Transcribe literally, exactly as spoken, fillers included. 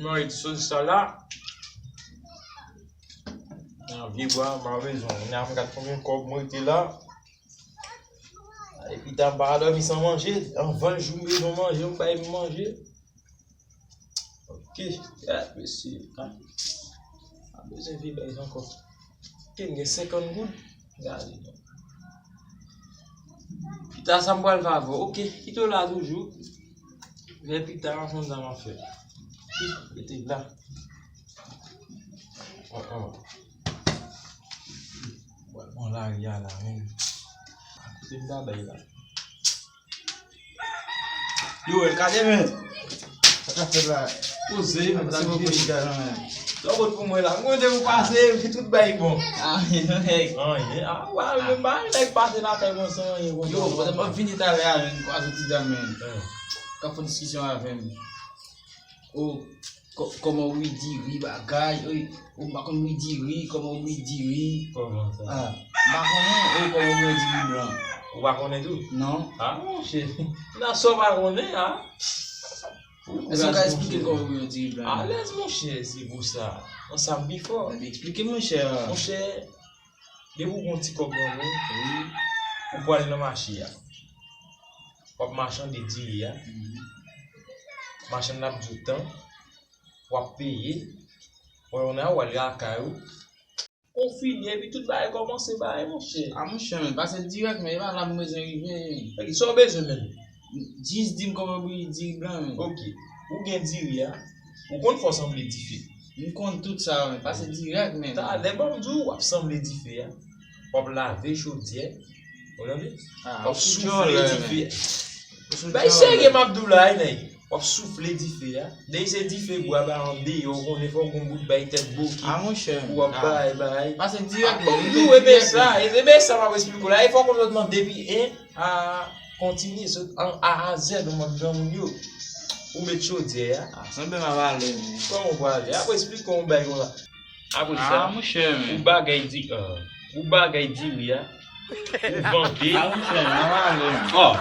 Mwen ret soz sa la. Nan vye bwa, mwen bezwen. Mwen ap gad konbyen kòb mwen rete la. Epi ta m pa ka dòmi san manje. Anvan jou m bezwen manje, m bay m manje. Ok, gad mesye. Pa bezwen vye bèz ankò. Ok, m gen senkant goud. Gade non. Pita sa m pral fè avè w. Ok, kite w la toujou. Vè pita, m ap fè sa m ap fè. Rete la. Bon, bon, lari a la menm. Kote m ta bay la? Yo, el kade men. Sa ka fèt la? Poze, men, sa bon pou li gade men. Sa bon pou mwen la. Mwen te pou pase, epi tout bay bon. Ah, men non, nèg. Anyen. Ah, wa, men ba nèg pase lakay mwen san anyen konsa. Yo, pandan m ap vini talè a, men, m kwaze ti dam men. K ap fè diskisyon avè m. O, kò- kòman w ri diri bagay, oi, ou pa konn ri diri, kòman w ri diri. Kòman sa? Ah, m pa konnen, oi, kòman w ri diri blan. Ou pa konnen tou? Non. Ah, monchè. Nan sa w pa konnen, ah. Èske w ka esplike kòman w ri diri blan? Alèz, monchè, se pou sa. Nan sa m pi fò. Ebyen, eksplike, monchè. Monchè, depi w gen yon ti kòb nan men w, wi, ou pral nan mache a. W ap machande diri a. Mhm. Machann nan ap di w tan. W ap peye. Ou konnen w al lakay ou. Ou fini, epi tout bagay kòmanse bay, monchè. Ah, monchè, men, pase dirèk, men, e pa la m bezwen rive. Ok, sa w bezwen menm? Jis di m kòman pou diri blan, men. Ok, ou gen diri a. Ou konn fè w sanble dife. M konn tout sa, men, pase dirèk, men. Talè, ban m di w, w ap sanble dife a. W ap lave chodyè. Ou tande? Ah, w ap soufle dife a. Bay serye m ap di w la, wi, nèg. W ap soufle dife a. Depi se dife bwa ba an deyò, ou konnen fò w gon bout bay tèt boki. Ah, monchè. Ou ap bay, bay. Pase dirèk, men. Ou ebe sa, ebe sa m ap esplike w la. E fò w konn lòt nan depi en a kontinye, sot an A a zèd, ou mòd granmoun yo. Ou met chodyè a. Ah, sanble m ap ale, men. Kòman w prale? Ap esplike w yon bay konsa. Apre sa, ah, monchè, men, ou bagay di, ah, ou bagay diri a, ou vande. Ah, monchè, men, ap ale, men. Oh.